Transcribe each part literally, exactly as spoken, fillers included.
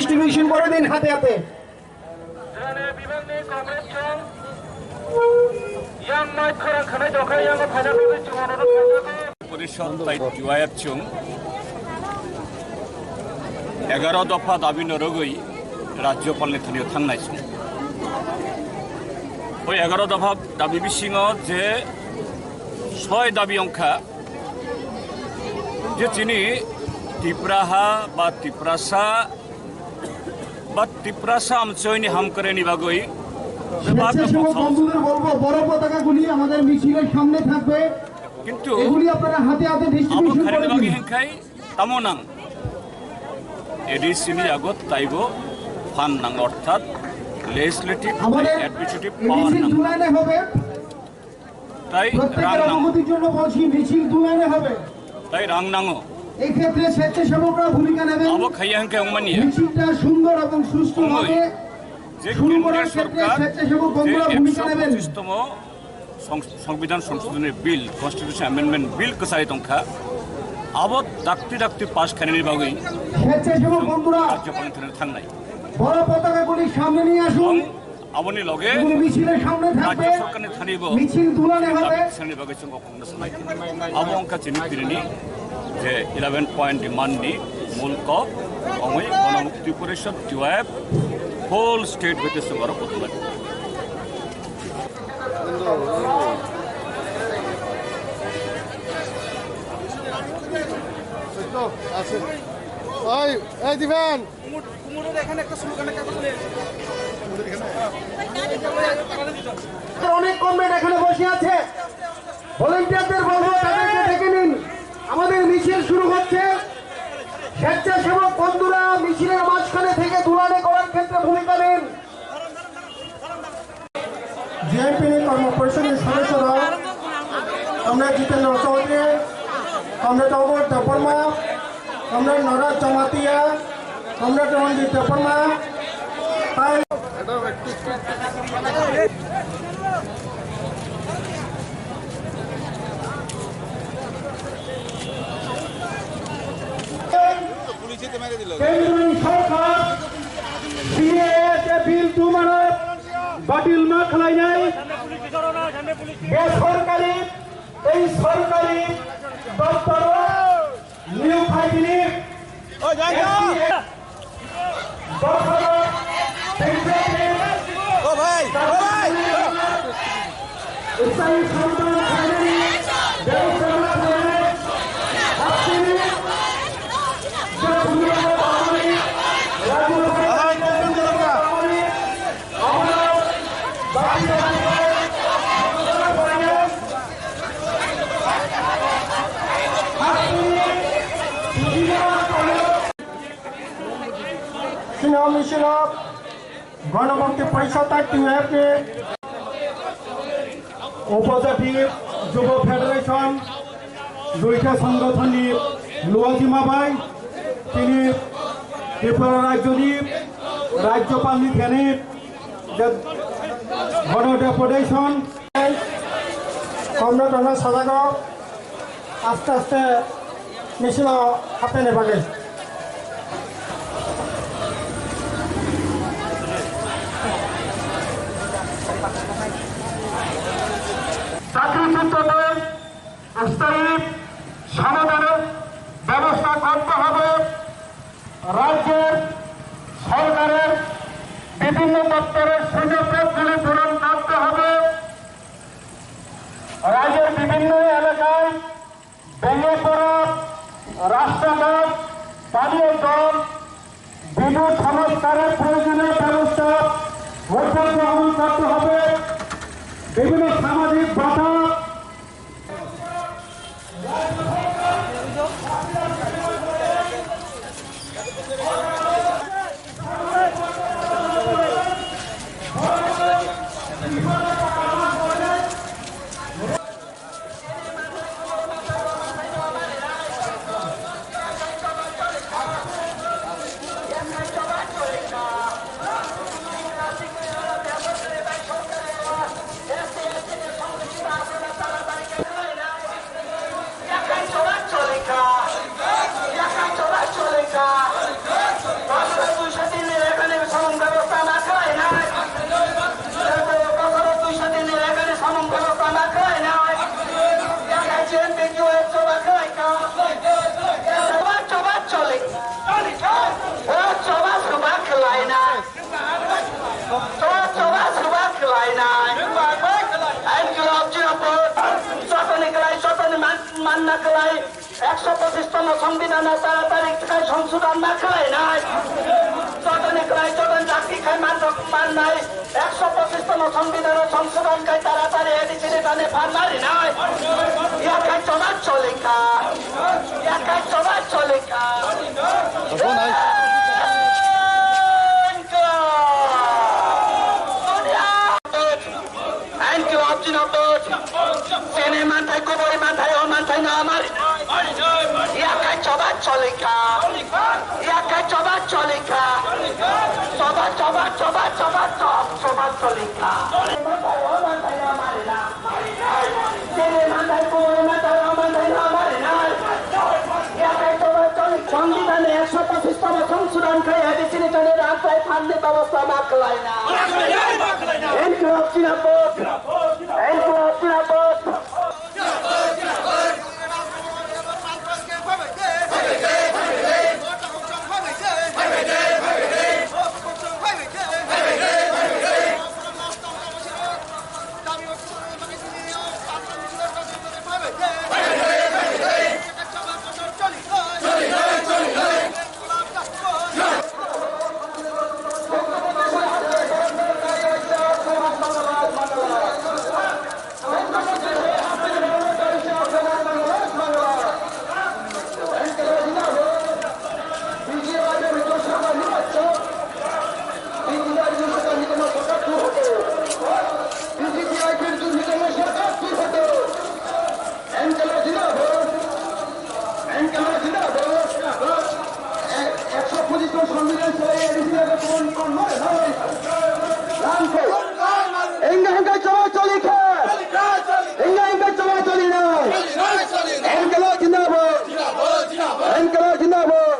Distribution করে দিন হাতে হাতে। Porishod tai T Y F chwng egaro dopha dabi norogwi Rajyopalni thani-o thangnai chwng. O egaro dopha dabi bisingo je soi dabi wngkha, je chini Tipraha ba Tiprasa ba Tiprasa amchoini hamkrai ni bagwi bebak স্বেচ্ছাসেবক বন্ধুদের বলবো, বড় পতাকাগুলি আমাদের মিছিলের সামনে থাকবে। কিন্তু এগুলি আপনারা হাতে হাতে abo ডিস্ট্রিবিউশন khairani করে দিন। Bagwi hwnkhai tamo nang? A D C ni yago taibo phan nang, orthat legislative, আমাদের administrative এই power মিছিল nang. তুলে আনা হবে। Tai প্রত্যেকের rang nango. অনুমতির জন্য বলছি, মিছিল তুলে আনা হবে। Tai rang nango. এই ক্ষেত্রে স্বেচ্ছাসেবকরা ভূমিকা নেবেন। Abo khaiya hwnkhe wngmani ya. মিছিলটা সুন্দর এবং সুষ্ঠুভাবে শুরু করার ক্ষেত্রে স্বেচ্ছাসেবক বন্ধুরা ভূমিকা নেবেন। Song-, Songbidan Songshodhoni Bill, Constitution Amendment Bill kwchari tongkha, abo dakti dakti pass khainani bagwi স্বেচ্ছাসেবক বন্ধুরা Rajyopalni thani thangnai. বড় পতাকাগুলি সামনে নিয়ে আসুন। Aboni loge এগুলি মিছিলের সামনে থাকবে। Rajya Sorkarni thani bo মিছিল তুলে আনা হবে। Sani bagwi chwng Abo wngkha chini pirini je eleven point demand ni mul kok, wngwi Ganamukti Porishad T Y F whole state hoite chwng aro kotulai. Oi, ei Divan! কুমোর, কুমোরের এখানে একটা স্লোগান, একটা কথা বলে। অনেক কমরেড এখানে বসে আছে, ভলেন্টিয়ারদের বলবো তাদেরকে ডেকে নিন। আমাদের মিছিল শুরু হচ্ছে। স্বেচ্ছাসেবক বন্ধুরা মিছিলের মাঝখানে থেকে দুলানে করার ক্ষেত্রে ভূমিকা নিন। G M P ni kormo porishod ni sodosyo rok, Comrade Jitendra Chaudhary, Comrade Obor Debbarma, Comrade Noraj Jamatia, Comrade Ranjit Debbarma, tai কেন্দ্রীয় সরকার সিএএ যে বিল দুমানো বাতিল না খালাইনাই বেসরকারি এই সরকারি দপ্তর নিয়োগ খাইবিনি। ও ভাই, ও ভাই। স্থায়ী সমাধান খাইবিনি। ব্যবস্থা না খাইবিনি। আপনি Sino misilo Ganamukti Porishad tai T Y F ni Upajati Jubo Federation duita songothon ni luajima bai tini Tripura rajyo ni Rajyopal ni thani je Gano Deputation komno tongna sajago. Aste aste misilo hapene bagwi. চাকরিচ্যুতদের স্থায়ী সমাধানের ব্যবস্থা করতে হবে। রাজ্যের সরকারের বিভিন্ন দপ্তরের শূন্য পদগুলি পূরণ করতে হবে। রাজ্যের বিভিন্ন এলাকায় ভেঙে পড়া রাস্তাঘাট, পানীয় জল, বিদ্যুৎ সংস্কারের প্রয়োজনীয় ব্যবস্থা গ্রহণ করতে হবে। বিভিন্ন সামাজিক বাধা Kwlai, ekso pochistam songbidhan no taratari khai songsodhon ma khlainai. Jotoni kwlai jotoni dakti khai manrok mannai, ekso pochistam songbidhan no songsodhon khai taratari A D C ni thani phan ma rinai. Yakai choba cholikha. Yakai choba cholikha. Thank you. Thank you, Abdul Abbas. Sene mantai, kuburi mantai, o mantai no amar. Yakai choba cholikha. Yakai choba cholikha. Choba, choba, choba, choba, choba, choba cholikha. Sene mantai, kuburi mantai, o mantai no amar. Yakai choba cholikha. Songbidan ekso pochistam songsodhon khai A D C ni thani rang khai phan ni bebosta ma khlaina. Inkilab Zindabad! Inkilab Zindabad! Enggak, enggak, coba coli khe. Enggak, enggak, coba coli nai. Enggak, zindabad. Enggak, zindabad.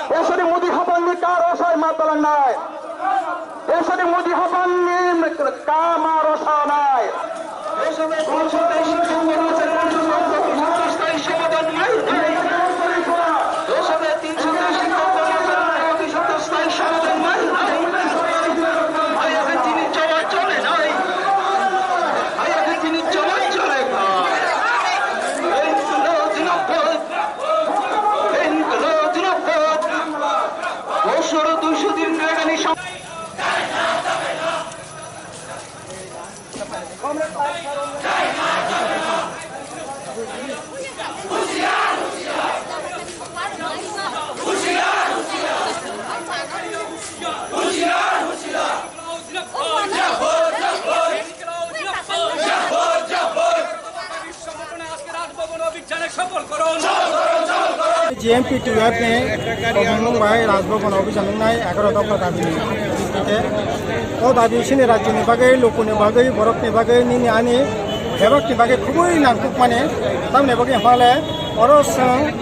Bosori Modi hapangni kar osai ma talangnai. Bosori Modi hapangni kama rosanai. Bosor duiso din rega ni sam- G M P T F ni tongmung bai Rajbhavan obhijan wngnai egaroh dopha dabi ni twiwi. O dabi chini rajyo ni bagwi, luku ni bagwi, borok ni bagwi, nini ani bebak ni bagwi khubui nangkuk mani. Tamoni bagwi hwnba le oro chwng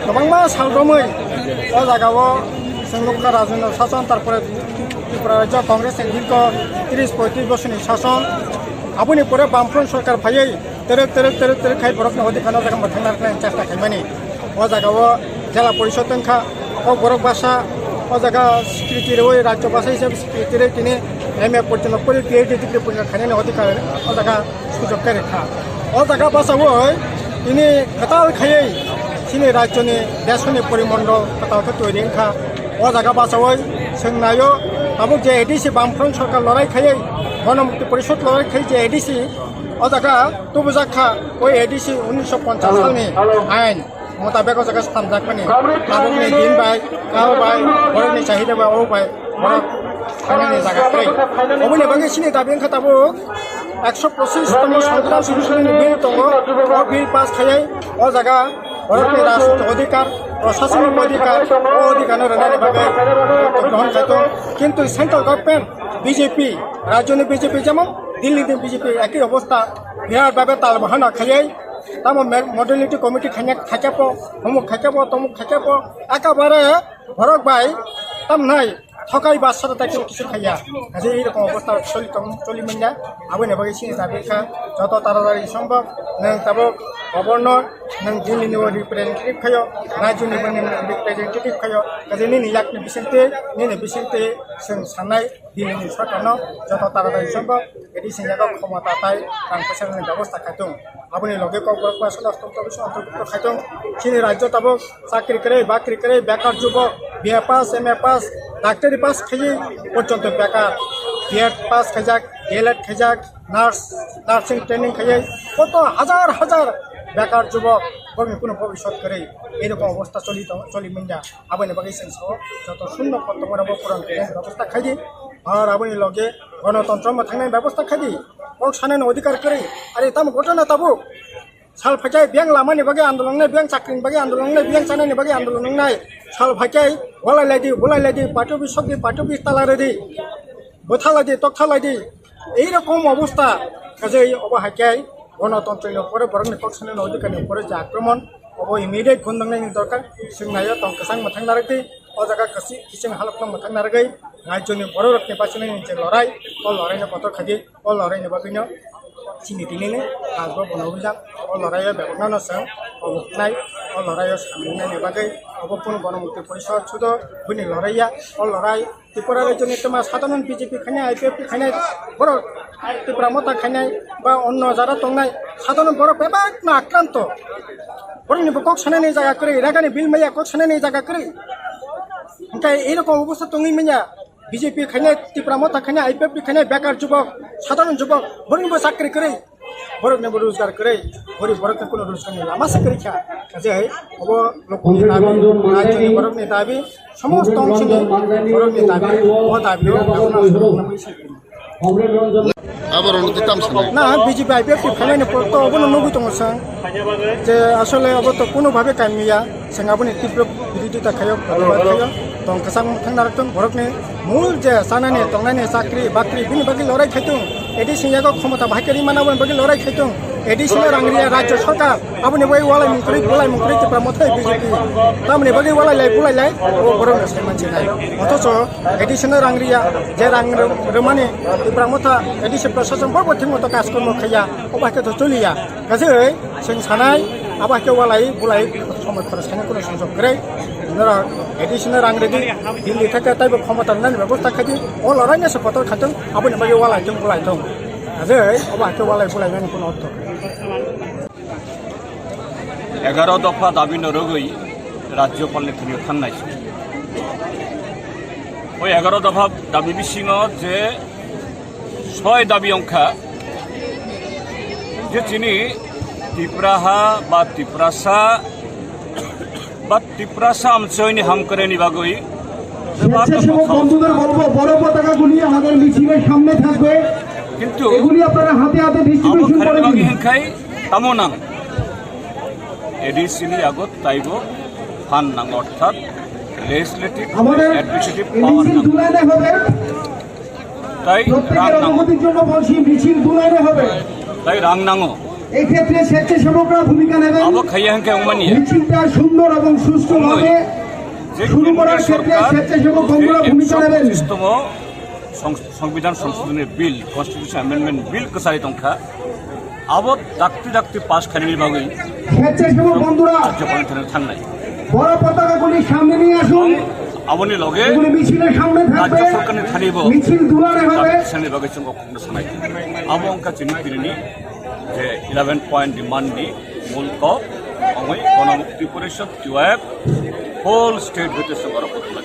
kwbangma sal romwi o jaga o chwng nukha rajyo ni sason, tarpore Tripura rajyo Congress ni dirgho tris poitris bosor ni sason. Aboni pore Bamfront sorkar phaiwi terek terek terek terek khai borok ni odhikar no jaga mwthangna rwknai chesta khaimani. O jaga o jela porishod wngkha, o borok basa o jaga secretary rwi, rajyo basa hisabe secretary rwi tini M A porjonto pori, P H D degree porjonto khainani odhikar o jaga sujok khe rwkha. O jaga basawi tini kwtal khaiwi chini rajyo ni desho ni porimondol kwtal khe toiri wngkha. O jaga basawi chwng naio, tabuk je A D C Bamfront sorkar lorai khaiwi, Ganamukti Porishod lorai khai je A D C o jaga tubujak kha, o A D C unisho ponchash salni ain motabek o jaga slamjakmani. Tabukni din bai, kal bai, borokni chahida bai, o bai borok thangnani jaga kwrwi. Oboni bagwi chini dabi wngkha tabuk ekso pochish tomo Sanghita Sanshodi ni bill tongo, o bill pass khaiwi o jaga borokni rajniti odhikar, proshashanik odhikar, o odhikar no rwnani bagwi grohon khaitong. Kintu central government B J P, rajyoni B J P jemon Delhi ni B J P ekhi obostha, birat bhabe tal bahana khaiwi tamo me-, modality committee khaina khaikhe po, humuk khaikhe po, tomuk khaikhe po, ekabare borok bai tamnai thokai ba sara tai kisu khaiya. Haje ei rokom obostha choli tong, choli manya. Aboni bagwi chini dabi kha, joto taratari sombhob nwng tabuk governor, nwng Delhi ni representative khaio, rajyo ni bo nwng representative khaio, kaje nini yakni bisingtwi, nini bisingtwi chwng sanai Delhi ni sorkar no joto taratari sombhob Sini jaga khomota tai rang kwchangni bebosta khai tong. Aboni loge Kokborok Pass Cluster Corporation ontobukto khai tong. Chini rajyo tabuk chakri kwrwi, bakri kwrwi, bekar jubok, B A pass, M A pass, daktari pass khaiwi porjonto bekar, B Ed pass khaijak, D L Ed khaijak, nurse, nursing training khaiwi koto hajar hajar bekar jubok, bokni kuno bobisot kwrwi. Erokom obosta choli tong, choli manya. Aboni bagwi chwng sao, joto shunno kotor abo puran khainai bebosta khaidi. Ar aboni loge gonotontro mwthangnai bebosta khaidi. Kok sanani odhikar kwrwi. Are tamo ghotona tabuk. Sal phaikhai biyang lamani bagwi andolon wngnai, biyang chakrini bagwi andolon wngnai, biyang chanani bagwi andolon wngnai. Sal phaikhai walai laidi, bulai laidi, patobi sokdi, patobi tala rwdi. Bwtha laidi, tokha laidi. Ei rokom obosta kajai obo haikhai gonotontro ni upore borokni kok sanani odhikar ni upore je akromon, obo immediate bondangnai ni dorkar. Chwng naio tong kwchang mwthang narwkdi. O jaga kwchwi kiching halok no mwthang narwgwi rajyo ni borok rok ni bachinai ni je lorai, o lorai no kotor khaidi. O lorai ni bagwi no chini tini ni Rajbhavan o wijak, o lorai o bebak no no chwng obo khnai, o lorai o samung nai ni bagwi obo kunu Ganamukti Porishad sudo bini lorai ya, o lorai Tripura rajyo ni twma sadharon B J P khainai, I P F T khainai, borok Tipra Motha khainai ba onno jara tongnai sadharon borok bebak no akranto. Borok ni bo kok sanani jaga kwrwi, ragani bill maya kok sanani jaga kwrwi. Hingke ei rokom obosta tongwi manya. B J P khainai, Tipra Motha khainai, I P F T khainai, bekar jubok, sadharon jubok, borokni bo chakri kwrwi, borokni bo rojgar kwrwi, gorib borokni kuno rojgarni lama se kwrwi kha. Kaje obo lokni dabi, rajyoni borokni dabi, somosto ongsini borokni dabi, o dabi o. Aborok no twi tamo sanai? Na, B J P I P F T phaimani porto obono nugwi tongo chwng je asole obo to kuno bhabe kaimya, chwng aboni tibro birodita khayo, protibad khayo, tong kwchang thang narwk tong borokni mul je chanani tongnani chakri bakri bini bagwi lorai khai tong, A D C ni yago khomota bahai khe ri mana aboni bagwi lorai khai tong, A D C no rang riya rajyo sarkar, aboni bagwi walai mung kwrwi, bulai mung kwrwi Tipra Motha B J P, tamoni bagwi walai lai bulai lai o borok no sai manjinai. Othocho A D C no rang riya, je rang rw-, rwmani Tipra Motha A D C prashason borbo thik moto kaj kormo khaiya, obo hai khe to choliya. Kaje chwng sanai, abo hai khe walai bulai somoi khorok sanai kuno sujok kwrwi. Norok A D C no rang rwdi, Delhi theke taibo khomota rwnani bebosta khaidi, o lorai no se kotor khaitong, aboni bagwi walai tong bulai tong. Kaje obo hai khe walai bulai mani kuno ortho. Egaroh dopha dabi no rwgwi Rajyopal ni thani o thangnai se. O egaroh dopha dabi bisingo je soi dabi wngkha je chini Tipraha ba Tiprasa ba Tiprasa amchoini hamkrai ni bagwi স্বেচ্ছাসেবক বন্ধুদের বলবো, বড় পতাকাগুলি আমাদের মিছিলের সামনে থাকবে। কিন্তু এগুলি আপনারা হাতে হাতে abo ডিস্ট্রিবিউশন করে khairokni দিন। Bagwi hwnkhe tamo nang? A D C ni yago taibo phan nang, orthat legislative, আমাদের administrative এই power মিছিল nang. দু লাইনে হবে। Tai প্রত্যেকের rang nango. অনুমতির জন্য বলছি, মিছিল দু লাইনে হবে। Tai rang nango. এই ক্ষেত্রে স্বেচ্ছাসেবকরা ভূমিকা নেবেন। Abo khaiya hwnkhe wngmani ya. মিছিলটা সুন্দর এবং সুষ্ঠুভাবে শুরু করার ক্ষেত্রে স্বেচ্ছাসেবক বন্ধুরা ভূমিকা নেবেন। Song-, Songbidan Songshodhoni Bill, Constitution Amendment Bill kwchari tongkha. Abo dakti dakti pass khainani bagwi স্বেচ্ছাসেবক বন্ধুরা রাজ্যপালের ঠান্ডায় বড় পতাকাগুলি সামনে নিয়ে আসুন। Aboni loge এগুলি মিছিলের সামনে থাকবে। রাজ্য সরকারের ঠানিব মিছিল দুলারে হবে। Sani bagwi chwng okno sanai. Abo wngkha chini pirini je eleven point demand ni mul kok, ongwi Ganamukti Porishad, T Y F, whole state hoite chwng oro kotor lai.